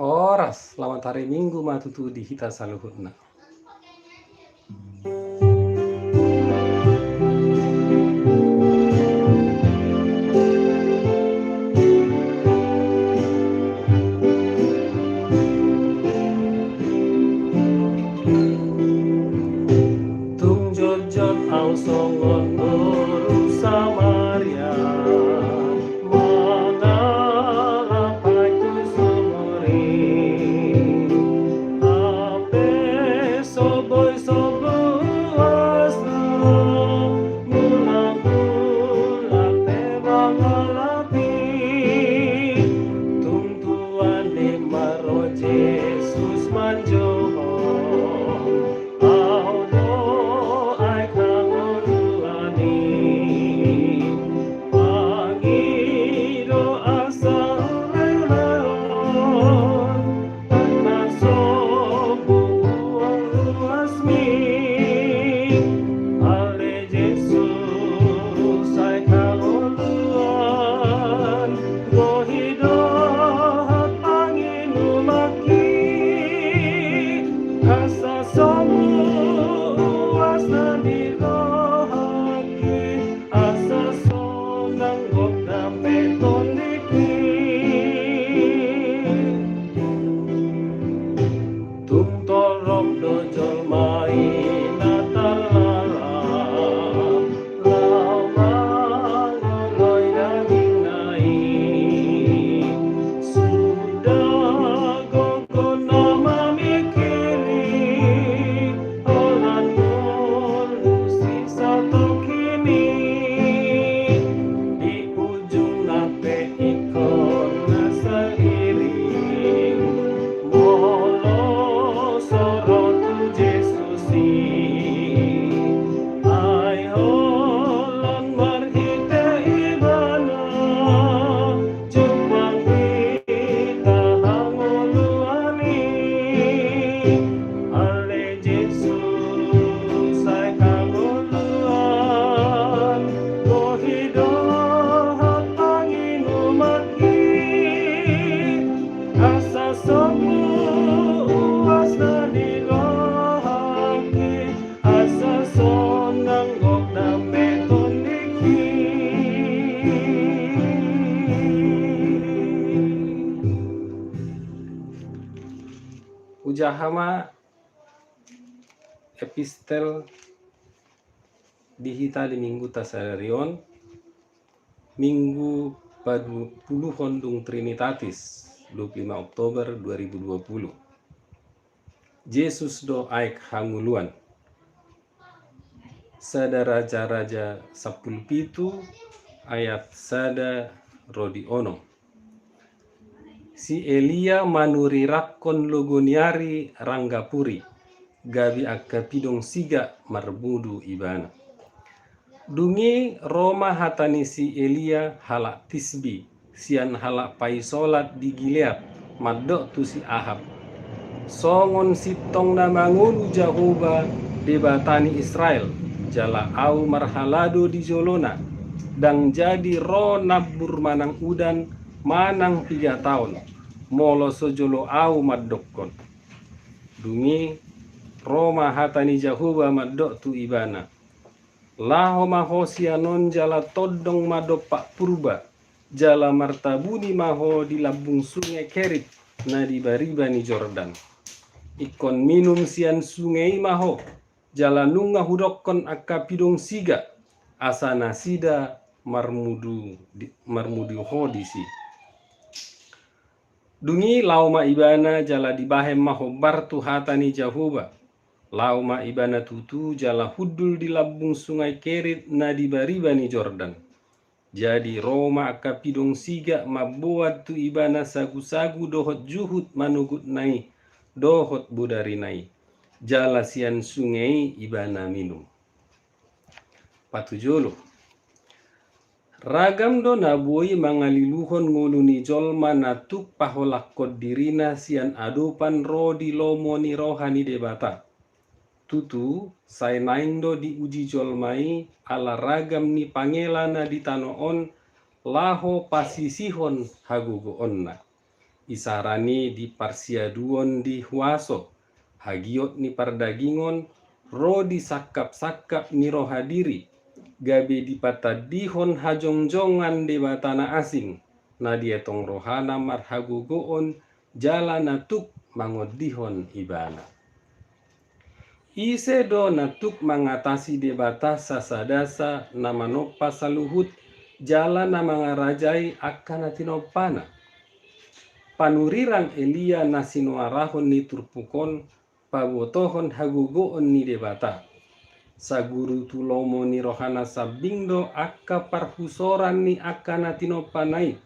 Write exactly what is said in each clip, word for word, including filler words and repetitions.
Horas, selamat hari Minggu ma tutu di hita saluhutna. Tung jotjot au songon boru Samaria, mangalap aek tu sumur i. Hape so boi sobu uasna, mulak-mulak pe mangalap i. Tung tuan i ma ro Jesus manjouhon, au do aek hangoluan i. Pangido asa lelehon, aek na sombu uasmi. Ale Jesus, aek hangoluan, bohi dohot panginumanki, asa sombu uasna di rohangki, asa sonang gok dampe tondingki. Tung torop do jolma i na tarlala, laho mangoloi dagingna i. Suda gogo na mamingkiri, holan molo sisatongkin i. Di ujungna pe ingkon na sairing, molo so ro tu Jesus i. Ai holan marhite ibana, jumpang hita hangoluan i. Ale Jesus, aek hangoluan, bohi dohot panginumanki, asa sombu uasna di rohangki, asa sonang gok dampe tondingki. Hujaha ma epistel di hita di Mingguta sadari on, Minggu padu-, puluhon dung Trinitatis, dua puluh lima Oktober dua ribu dua puluh. Jesus do aek hangoluan. Sada Raja-raja sampulu pitu ayat sada ro di onom. Si Elia manurirangkon logo ni ari rangga puri, gabe angka pidong siga marmudu ibana. Dung i ro ma hata ni si Elia halak Tisbi, sian halak paisolat di Gilead, mandok tu si Ahab: Songon sintong na mangolu Jahowa, Debata ni Israel, jala ahu marhalado di jolona, ndang jadi ro nambur manang udan manang piga taon, molo so jolo ahu mandokkon. Dung i ro ma hata ni Jahowa mandok tu ibana: Laho ma ho sian on jala tondong ma dompak purba, jala martabuni ma ho di lambung sunge Kerit na di bariba ni Jordan. Ingkon minum sian sunge i ma ho, jala nunga hudokkon angka pidong siga, asa nasida marmudu di, marmudu ho disi. Dung i laho ma ibana jala dibahen ma hombar tu hata ni Jahowa. Laho ma ibana tutu jala hundul di lambung sungai Kerit na di bariba ni Jordan. Jadi ro ma angka pidong siga mamboan tu ibana sagusagu dohot juhut manogotna i dohot bodarina i, jala sian sunge i ibana minum. Patujolo. Ragam do na boi mangaliluhon ngolu ni jolma na tuk paholangkon dirina sian adopan ro di lomo ni roha ni Debata. Tutu, sai naeng do diuji jolma i ala ragam ni pangela na di tano on laho pasisihon hagogoonna. Isarani di parsiaduon di huaso, hagiot ni pardagingon, ro di sangkap-sangkap ni roha diri, gabe dipatandihon hajongjongan debata na asing, na dietong rohana marhagogoon jala na tuk mangondihon ibana. Ise do na tuk mangatasi debata sasadasa na manompa saluhut jala na mangarajai angka na tinompana? Panurirang Elia na sinuarahon ni turpuk on pabotohon hagogoon ni Debata. Saguru tu lomo ni rohana sambing do angka parhusoran ni angka na tinompana i.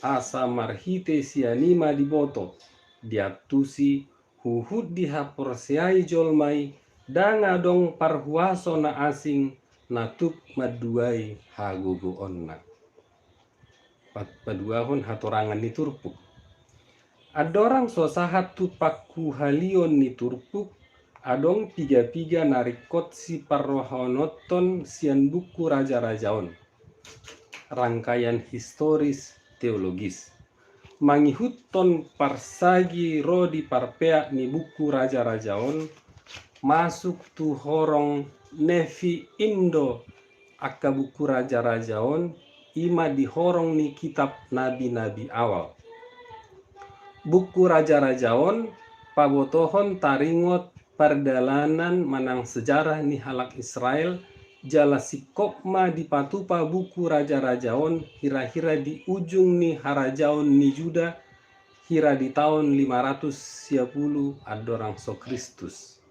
Asa marhite sian i ma diboto, diantusi, huhut dihaporseai jolma i, ndang adong parhuaso na asing na tuk manduai hagogoonna. Pat-, paduahon hatorangan ni turpuk. Andorang so sahat tu pangkuhalion ni turpuk, adong piga-piga na ringkot siparrohaononton sian buku Raja-raja on. Rangkaian historis teologis. Mangihuthon parsagi ro di parpeak ni buku Raja-raja on, masuk tu horong Nevi'im do angka buku Raja-raja on, i ma di horong ni kitab nabi-nabi awal. Buku Raja-raja on pabotohon taringot pardalanan manang sejarah ni halak Israel, jala singkop ma dipatupa buku Raja-raja on hira-hira di ujung ni harajaon ni Juda, hira di taon lima ratus sia pulu andorang so Kristus.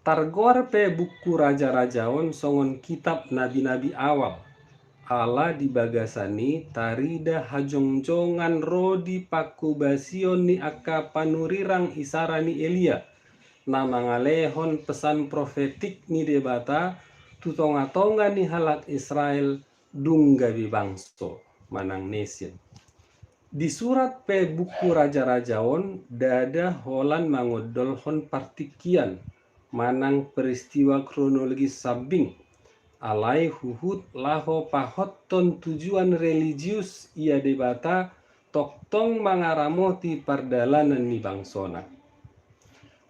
Targoar pe buku Raja-raja on songon kitab nabi-nabi awal, ala di bagasan i tarida hajongjongan ro di pangkobasion ni angka panurirang isara ni Elia, na mangalehon pesan profetik ni Debata tu tonga-tonga ni halak Israel dung gabe bangso manang nation. Disurat pe buku Raja-raja on ndada holan mangondolhon partingkian manang peristiwa kronologis sambing, alai huhut laho pahothon tujuan religius ia Debata tongtong mangaramoti pardalanan ni bangsona.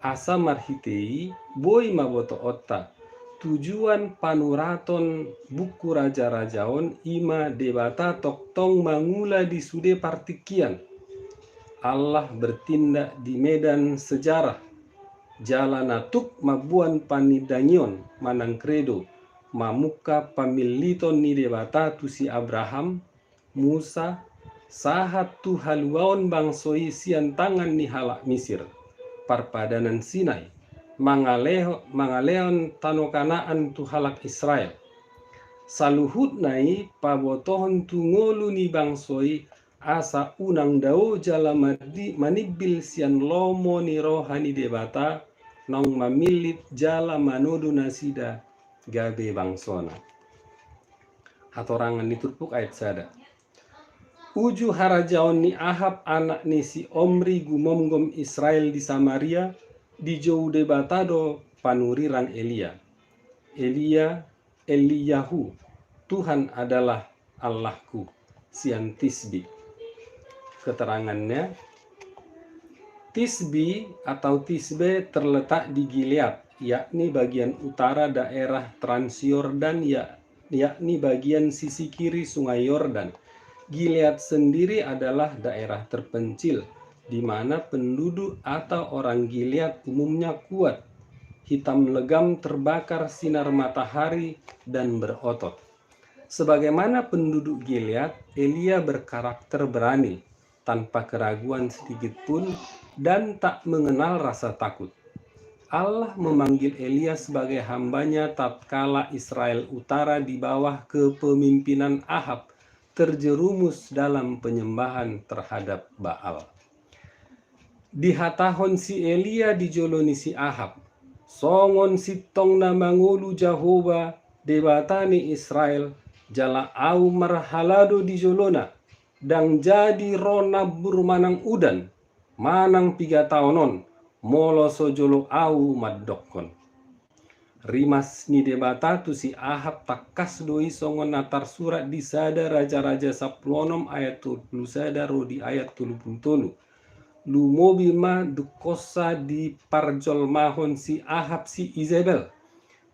Asa marhite i boi ma botoonta, tujuan panuraton buku Raja-raja on i ma Debata tongtong mangula di sude partingkian. Allah bertindak di medan sejarah, jala na tuk mamboan panindangion manang kredo, mamungka pamilliton ni Debata tu si Abraham, Musa, sahat tu haluaon bangso i sian tangan ni halak Misir, parpadanan Sinai, mangaleho-, mangalehon tano Kanaan tu halak Israel. Saluhutna i pabotohon tu ngolu ni bangso i, asa unang dao jala madi-, manimbil sian lomo ni roha ni Debata, naung mamillit jala manodo nasida gabe bangsona. Hatorangan ni turpuk ayat sada. Uju harajaon ni Ahab anak ni si Omri gumomgom Israel di Samaria, dijou Debata do panurirang Elia. Elia, Eliyahu, Tuhan adalah Allahku, sian Tisbi. Keterangannya, Tisbi atau Tisbe terletak di Gilead, yakni bagian utara daerah Transyordan, ya-, yakni bagian sisi kiri Sungai Yordan. Gilead sendiri adalah daerah terpencil, di mana penduduk atau orang Gilead umumnya kuat, hitam legam terbakar sinar matahari, dan berotot. Sebagaimana penduduk Gilead, Elia berkarakter berani, tanpa keraguan sedikit pun, dan tak mengenal rasa takut. Allah memanggil Elia sebagai hamba-Nya tatkala Israel Utara di bawah kepemimpinan Ahab terjerumus dalam penyembahan terhadap Baal. Dihatahon si Elia di jolo ni si Ahab, "Songon sintong na mangolu Jahowa, Debata ni Israel, jala ahu marhalado di jolona, ndang jadi ro nambur manang udan, manang piga taon on, molo so jolo ahu mandokkon." Rimas ni Debata tu si Ahab tangkas do i songon na tarsurat di Sada Raja-raja sampulu onom ayat tolu pulu sada ro di ayat tolu pulu tolu. Lumobi ma dungkonsa diparjolmahon si Ahab si Izebel,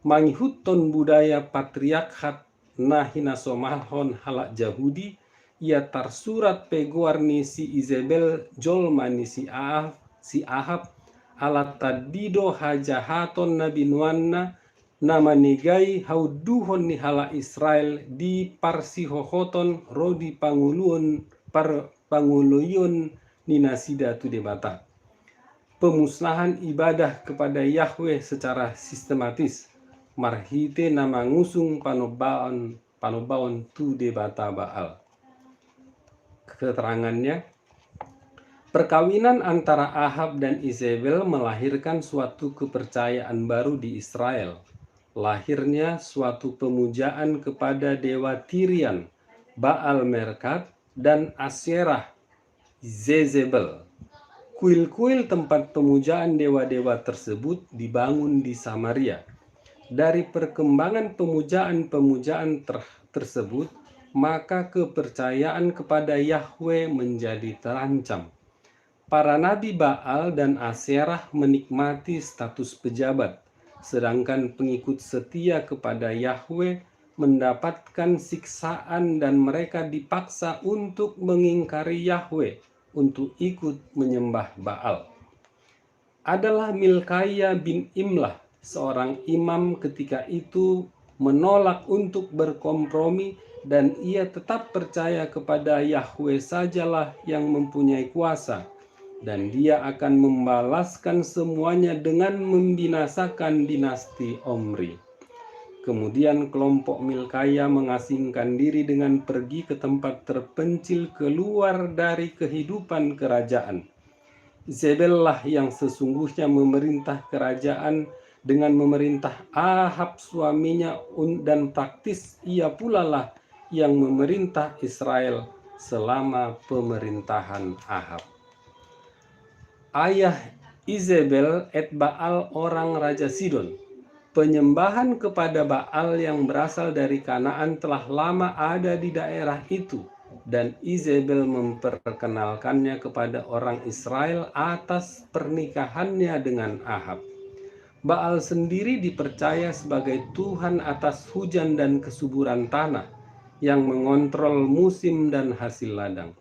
mangihuthon budaya patriarkat na hinasomalhon halak Jahudi. Ia tarsurat pe goar ni si Izebel, jolma ni si Ahab, si Ahab, ala tandi do hajahaton na binoanna, na manegai haunduhon ni halak Israel di parsihohoton ro di pangoluon par-, pangoloion ni nasida tu Debata. Pemusnahan ibadah kepada Yahweh secara sistematis marhite na mangusung panombaon, panombaon tu debata Baal. Keterangannya, perkawinan antara Ahab dan Izebel melahirkan suatu kepercayaan baru di Israel. Lahirnya suatu pemujaan kepada dewa Tirian, Baal Merkat, dan Asyerah, Zezebel. Kuil-kuil tempat pemujaan dewa-dewa tersebut dibangun di Samaria. Dari perkembangan pemujaan-pemujaan ter-, tersebut, maka kepercayaan kepada Yahweh menjadi terancam. Para nabi Baal dan Asyerah menikmati status pejabat, sedangkan pengikut setia kepada Yahweh mendapatkan siksaan dan mereka dipaksa untuk mengingkari Yahweh, untuk ikut menyembah Baal. Adalah Milkaya bin Imlah, seorang imam ketika itu, menolak untuk berkompromi, dan ia tetap percaya kepada Yahweh sajalah yang mempunyai kuasa, dan Dia akan membalaskan semuanya dengan membinasakan dinasti Omri. Kemudian kelompok Milkaya mengasingkan diri dengan pergi ke tempat terpencil keluar dari kehidupan kerajaan. Izebellah yang sesungguhnya memerintah kerajaan dengan memerintah Ahab suaminya, un-, dan praktis ia pulalah yang memerintah Israel selama pemerintahan Ahab. Ayah Izebel Etbaal orang Raja Sidon. Penyembahan kepada Baal yang berasal dari Kanaan telah lama ada di daerah itu, dan Izebel memperkenalkannya kepada orang Israel atas pernikahannya dengan Ahab. Baal sendiri dipercaya sebagai tuhan atas hujan dan kesuburan tanah, yang mengontrol musim dan hasil ladang.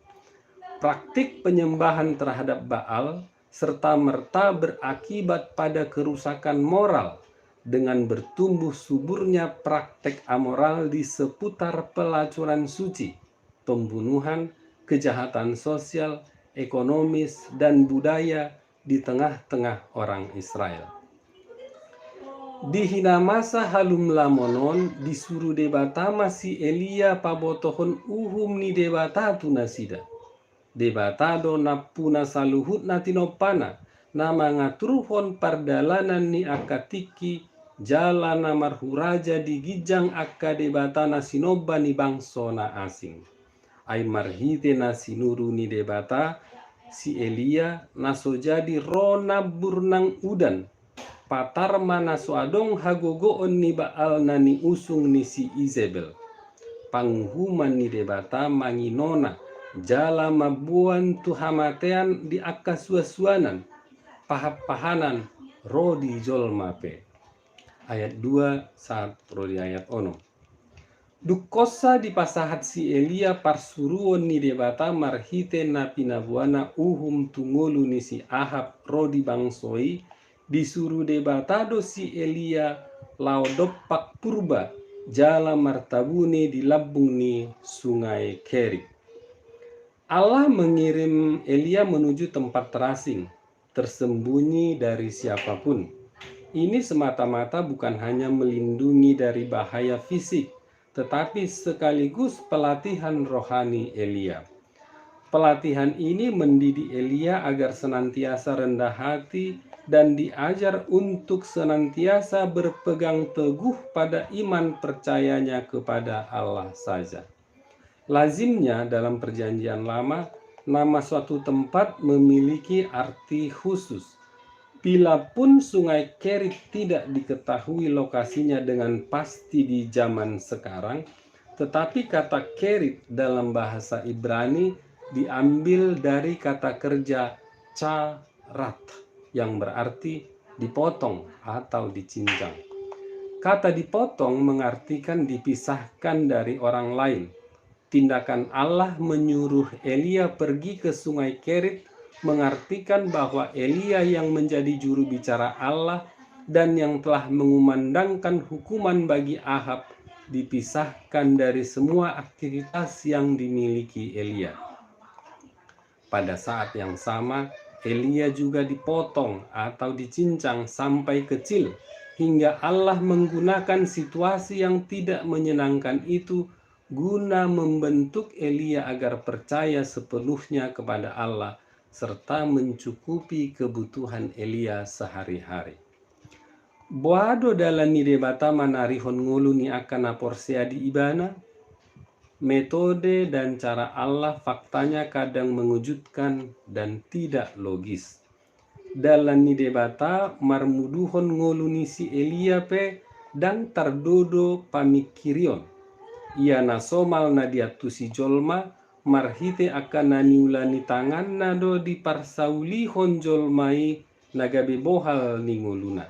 Praktik penyembahan terhadap Baal serta-merta berakibat pada kerusakan moral dengan bertumbuh suburnya praktek amoral di seputar pelacuran suci, pembunuhan, kejahatan sosial, ekonomis, dan budaya di tengah-tengah orang Israel. Di hinamasa halumlamon on, disuru Debata ma si Elia pabotohon uhum ni Debata tu nasida. Debata do nampuna saluhut na tinompana, na mangaturhon pardalanan ni angka tingki, jala na marhuraja di ginjang angka debata na sinomba ni bangso na asing. Ai marhite na sinuru ni Debata si Elia, na so jadi ro nambur nang udan, patar ma na so adong hagogoon ni Baal na niusung ni si Izebel. Panguhuman ni Debata manginona, jala mamboan tu hamatean di angka suansuanan, pahanpahanan, ro di jolma pe. Ayat dua sahat ro di ayat onom. Dungkonsa dipasahat si Elia parsuruon ni Debata marhite na pinaboana uhum tu ngolu ni si Ahab ro di bangso i, disuru Debata do si Elia laho dompak purba, jala martabune di lambung ni Sungai Kerit. Allah mengirim Elia menuju tempat terasing, tersembunyi dari siapa pun. Ini semata-mata bukan hanya melindungi dari bahaya fisik, tetapi sekaligus pelatihan rohani Elia. Pelatihan ini mendidik Elia agar senantiasa rendah hati dan diajar untuk senantiasa berpegang teguh pada iman percayanya kepada Allah saja. Lazimnya dalam Perjanjian Lama, nama suatu tempat memiliki arti khusus. Bilapun Sungai Kerit tidak diketahui lokasinya dengan pasti di zaman sekarang, tetapi kata Kerit dalam bahasa Ibrani diambil dari kata kerja charat, yang berarti dipotong atau dicincang. Kata dipotong mengartikan dipisahkan dari orang lain. Tindakan Allah menyuruh Elia pergi ke Sungai Kerit mengartikan bahwa Elia yang menjadi juru bicara Allah dan yang telah mengumandangkan hukuman bagi Ahab dipisahkan dari semua aktivitas yang dimiliki Elia. Pada saat yang sama, Elia juga dipotong atau dicincang sampai kecil, hingga Allah menggunakan situasi yang tidak menyenangkan itu guna membentuk Elia agar percaya sepenuhnya kepada Allah serta mencukupi kebutuhan Elia sehari-hari. Boha do dalan ni Debata manarihon ngolu ni angka na porsea di Ibana? Metode dan cara Allah faktanya kadang mengejutkan dan tidak logis. Dalan ni Debata marmuduhon ngolu ni si Elia pe ndang tardodo pamingkirion. Ia na somal na diantusi jolma, marhite angka na niula ni tanganna do diparsaulihon jolma i na gabe bohal ni ngoluna.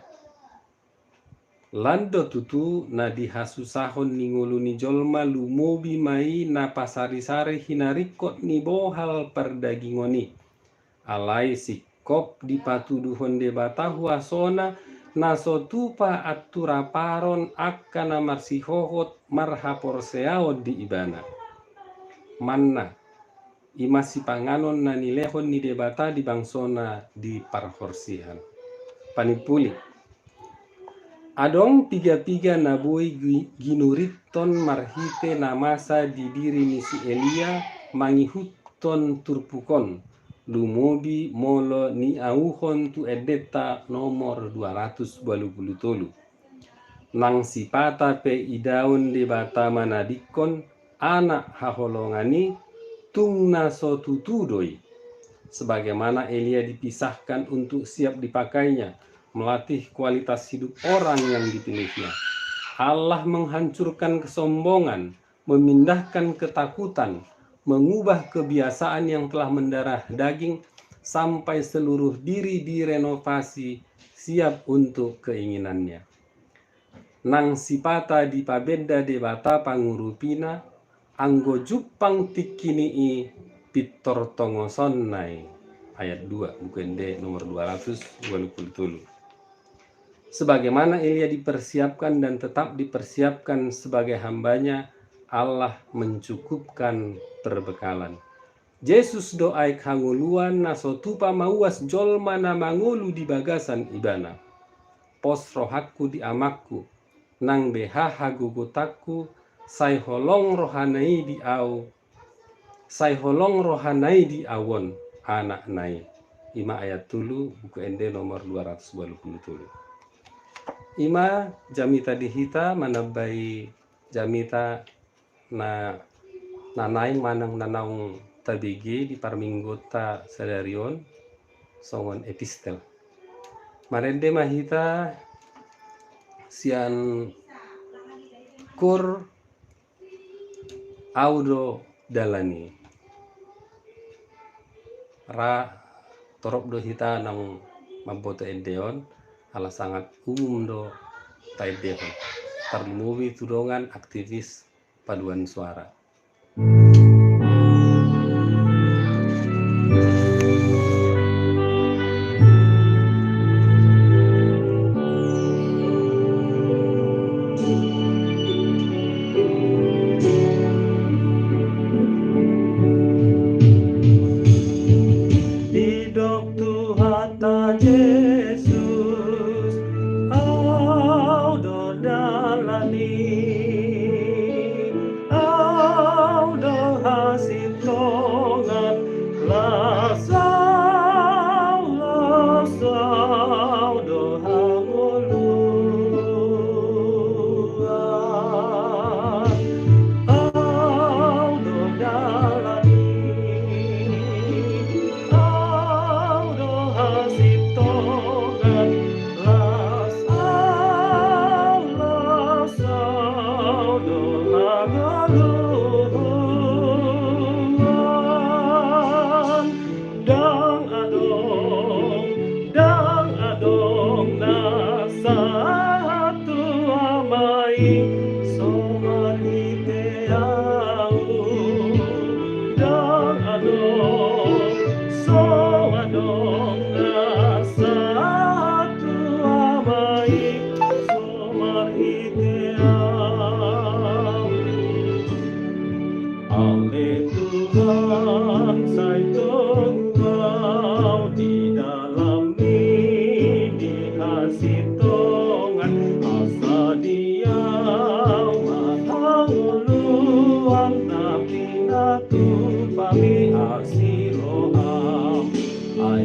Lan do tutu na dihasusahon ni ngolu ni jolma lumobi ma i na pasarisari hinaringkot ni bohal pardagingon i. Alai singkop dipatuduhon Debata huasona na so tupa anturaparon angka na marsihohot marhaporseaon di Ibana. Manna, i ma sipanganon na nilehon ni Debata di bangsona di parhorsihan. Panimpuli. Adong piga-piga na boi gi-, ginurithon marhite na masa di diri ni si Elia mangihuthon turpuk on, lumobi molo niauhon tu endenta nomor dua ratus ualu pulu tolu. Nang sipata pe idaon Debata manadingkon anak haholongan i, tung na so tutu do i. Sebagaimana Elia dipisahkan untuk siap dipakainya, melatih kualitas hidup orang yang dipilihnya. Allah menghancurkan kesombongan, memindahkan ketakutan, mengubah kebiasaan yang telah mendarah daging, sampai seluruh diri direnovasi, siap untuk keinginannya. Nang sipata dipabenda Debata pangurupina, anggo jumpang tingkini i pintor tongosonna i. Ayat dua, Buku Ende nomor dua ratus ualu pulu tolu. Sebagaimana Elia dipersiapkan dan tetap dipersiapkan sebagai hambanya, Allah mencukupkan perbekalan. Jesus do aek hangoluan na so tupa mauas jolma na mangolu di bagasan Ibana. Pos rohangku di Amangku, nang beha hagogotanku, sai holong rohana i di ahu, sai holong rohana i di ahu on, anakna i. I ma ayat tolu, Buku Ende nomor dua ratus ualu pulu tolu. I ma jamita di hita manambai jamita na, na naeng manang na naung tabege di parmingguonta sadari on, songon epistel. Marende ma hita sian koor Ahu do dalan i. Ra torop do hita naung mamboto ende on, ala sangat umum do taendehon. Tarlumobi tu dongan aktivis paduan suara. Didok Tuhanta Jesus, Ahu do dalan i, Ahu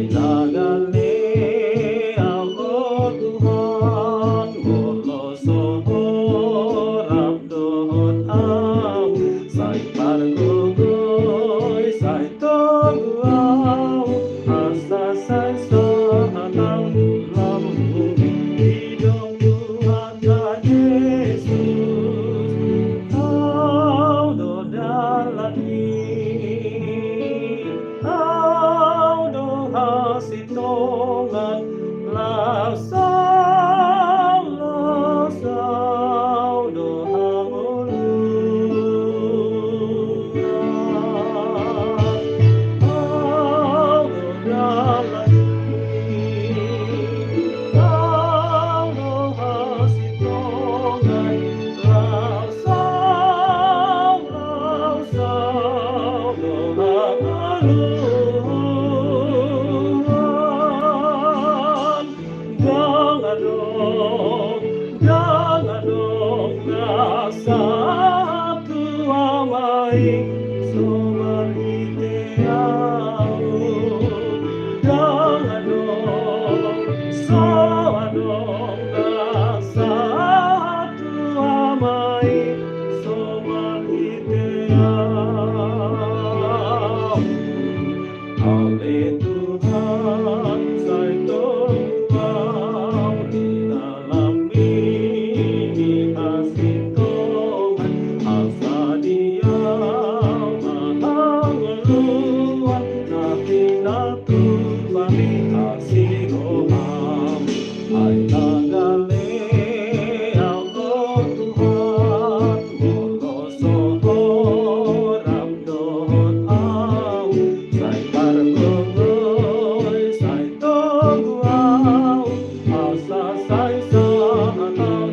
Tagal ni au, o Tuhan, molo so Ho rap dohot au, sai pargogoi, sai togu au, asa sai sahat au lam uli. Didok Tuhanta Jesus, Au do dalan i, Au do hasitongan, laos Au, laos Au do hangoluan. Au do dalan i, Au do hasitongan, laos Au, laos Au do hangoluan. Ndang adong, ndang adong na sahat tu Ama i so marhite au. Ndang adong, so adong na sahat tu Ama i so marhite au. Ale Tuhan, sai togu au di dalan ni hasitongan, asa di au ma hangoluan na pinatupa ni asi roham. Ai tagal ni au, o Tuhan, molo so Ho rap dohot au, sai pargogoi, sai togu au, asa sai sahat au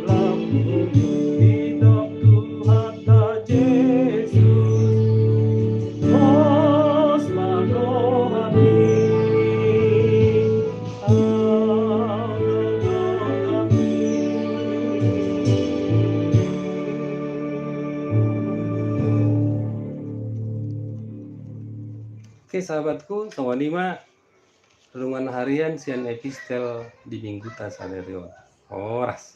lam uli. Didok Tuhanta Jesus, pos ma roham i. Oke, sahabatku, songon i ma renungan harian sian epistel di mingguta sadari on. Horas.